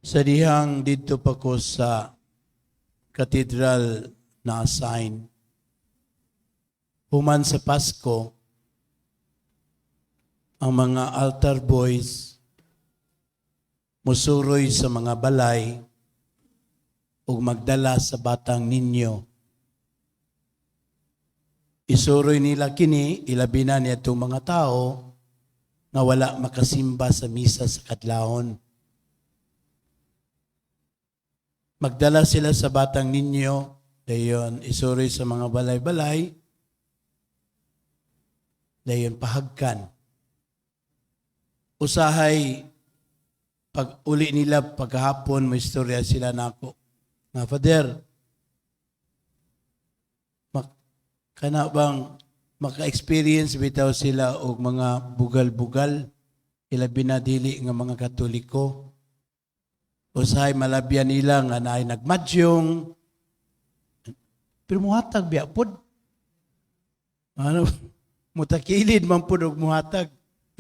Sa dihang didto pa ko sa cathedral na assign, human sa Pasko, ang mga altar boys musuroy sa mga balay ug magdala sa batang ninyo. Isuroy nila kini, ilabi na niadtong mga tao nga wala makasimba sa misa sa kadlawon. Magdala sila sa batang ninyo, dayon isuroy sa mga balay-balay, dayon pahagkan. Usahay, pag uli nila pagkahapon, may istorya sila nako. Nga, "Father, kana bang maka-experience bitaw sila og mga bugal-bugal, ilabi na dili nga mga Katoliko. Usahay malabyan nila nga naay nagmadyong, pero muhatag biya pod. Ano, mutakilid man pod og muhatag.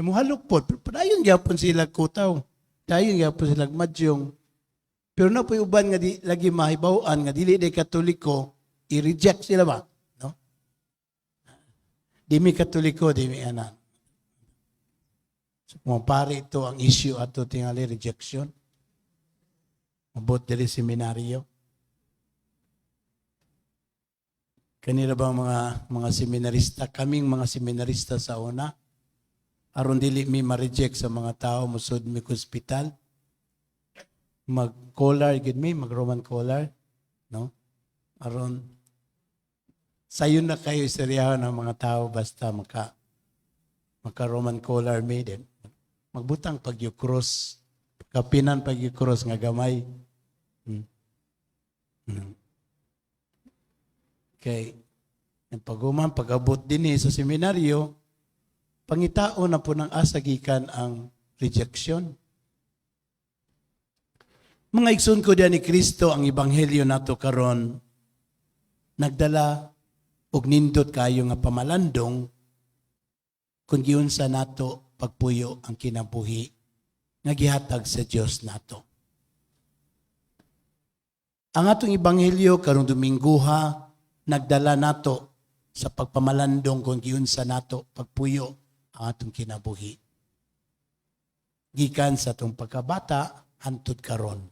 Muhalok pod, pero padayon gyapon sila kutaw. Dayon gyapon sila madyong. Pero na po'y uban nga di lagi mahibaw-an nga dili day Katoliko, i-reject sila ba? No? Di mi Katoliko, di mi ana." So, kung pare ito ang issue ato tingali rejection. Abot diri seminaryo. Kanila ba mga seminarista, kaming mga seminarista sa una, aron dili mi ma-reject sa mga tao, musud mi hospital, mag-collar gid mi, mag-Roman collar, no? Aron sayon na kayo istoryahan ng mga tao basta maka Roman collar mi din. Magbutang pag cross, kapinan pag cross nga gamay. Kay ang paguman pag-abot din sa seminaryo, pangitao na po ng asa gikan ang rejection. Mga igsoon ko diyan ni Kristo, ang ebanghelyo nato karon nagdala og nindot kayo nga pamalandong kung giunsa nato pagpuyo ang kinabuhi nga gihatag sa Dios nato. Ang atong ebanghelyo karong Domingguha nagdala nato sa pagpamalandong kung giunsa nato pagpuyo ang atong kinabuhi. Gikan sa atong pagkabata hantod karon.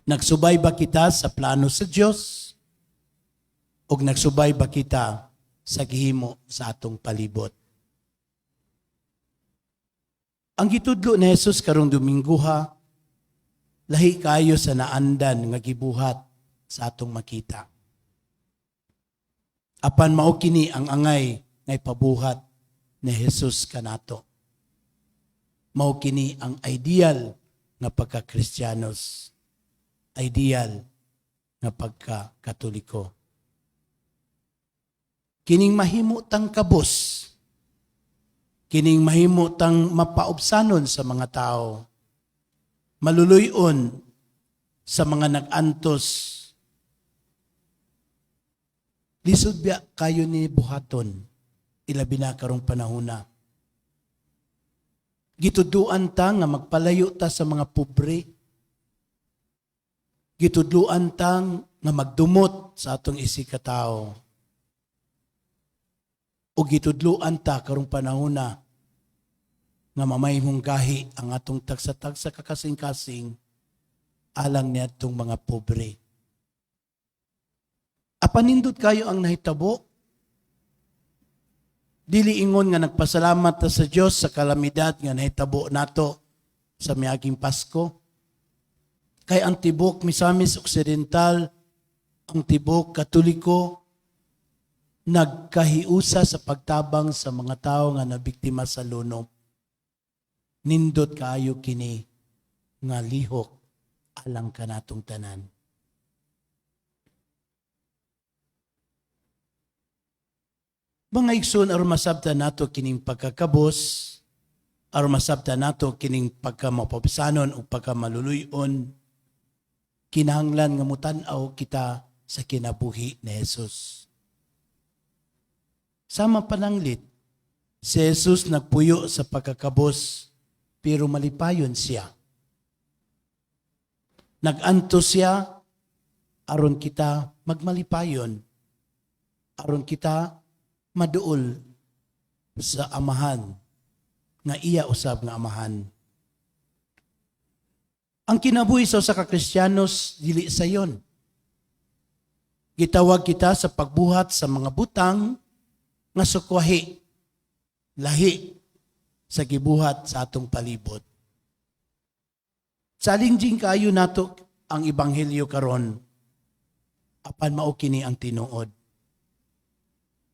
Nagsubay ba kita sa plano sa Dios? O nagsubay ba kita sa gihimo sa atong palibot? Ang gitudlo ni Jesus karong Domingguha, lahi kayo sa naandan nga gibuhat sa atong makita. Apan mao kini ang angay nga ipabuhat ni Jesus kanato. Mao kini ang ideal nga pagka-Kristiyanos, ideal nga pagka-Katoliko. Kining mahimo tang kabos, kining mahimo tang mapaubsanon sa mga tao, maluluyon sa mga nag-antos. Lisod biya kayo ni buhaton, ilabi na karong panahona. Gitudluan ta nga magpalayo ta sa mga pobre. Gitudluan ta nga magdumot sa atong isigkatao. O gitudluan ta karong panahona nga mamahimong gahi ang atong tagsa-tagsa kakasing-kasing alang niadtong mga pobre. Apan nindot kayo ang nahitabo. Dili ingon nga nagpasalamat ta sa Dios sa kalamidad nga nahitabo nato sa miaging Pasko. Kay ang tibok Misamis Occidental, ang tibok Katoliko, nagkahiusa sa pagtabang sa mga tao nga nabiktima sa lunop. Nindot kaayo kini nga lihok alang kanatong tanan. Mga igsoon, aron masabtan nato kining pagkakabos, aron masabtan nato kining pagkamapabsanon o pagkamaluluyon, kinahanglan nga mutan-aw kita sa kinabuhi ni Jesus. Sama pananglit, si Jesus nagpuyo sa pagkakabos, pero malipayon siya. Nag-antos siya aron kita magmalipayon, aron kita maduol sa Amahan nga iya usab nga Amahan. Ang kinabuhi sa usa ka Kristiyanos dili sayon. Gitawag kita sa pagbuhat sa mga butang nga sukwahi, lahi sa gibuhat sa atong palibot. Challenging kaayo nato ang ebanghelyo karon, apan mao kini ang tinuod.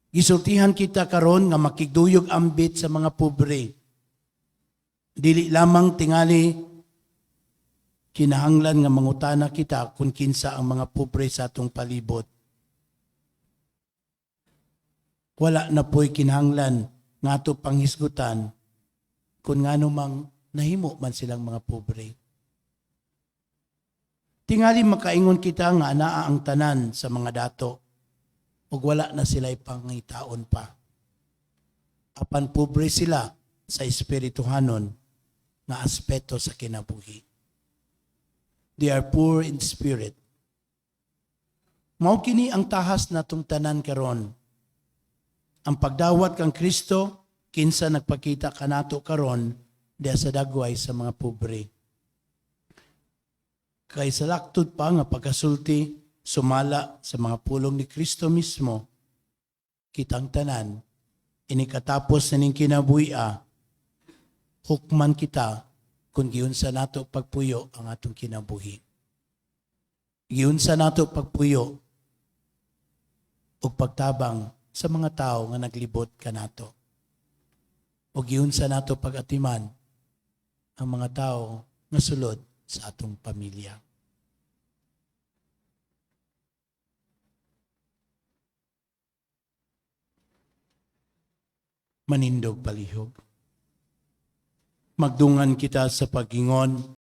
Gisultihan kita karon nga makigduyog ambit sa mga pobre. Dili lamang tingali kinahanglan nga mangutana kita kung kinsa ang mga pobre sa atong palibot. Wala na po'y kinahanglan nga ato panghisgutan kung ngano mang nahimo man silang mga pobre. Tingali makaingon kita nga anaa ang tanan sa mga dato ug wala na sila'y pangitaon pa. Apan pobre sila sa espirituhanon nga aspeto sa kinabuhi. They are poor in spirit. Mao kini ang tahas natong tanan karon. Ang pagdawat kang Kristo, kinsa nagpakita kanato karon diha sa dagway sa mga pobre. Kay sa laktod pa nga pagkasulti sumala sa mga pulong ni Kristo mismo, kitang tanan, inikatapos na ning kinabuhi-a, hukman kita kung giunsa nato pagpuyo ang atong kinabuhi. Giunsa nato pagpuyo ug pagtabang sa mga tao nga naglibot kanato. O giunsa nato pag-atiman ang mga tao nga sulod sa atong pamilya. Manindog palihog. Magdungan kita sa pagingon.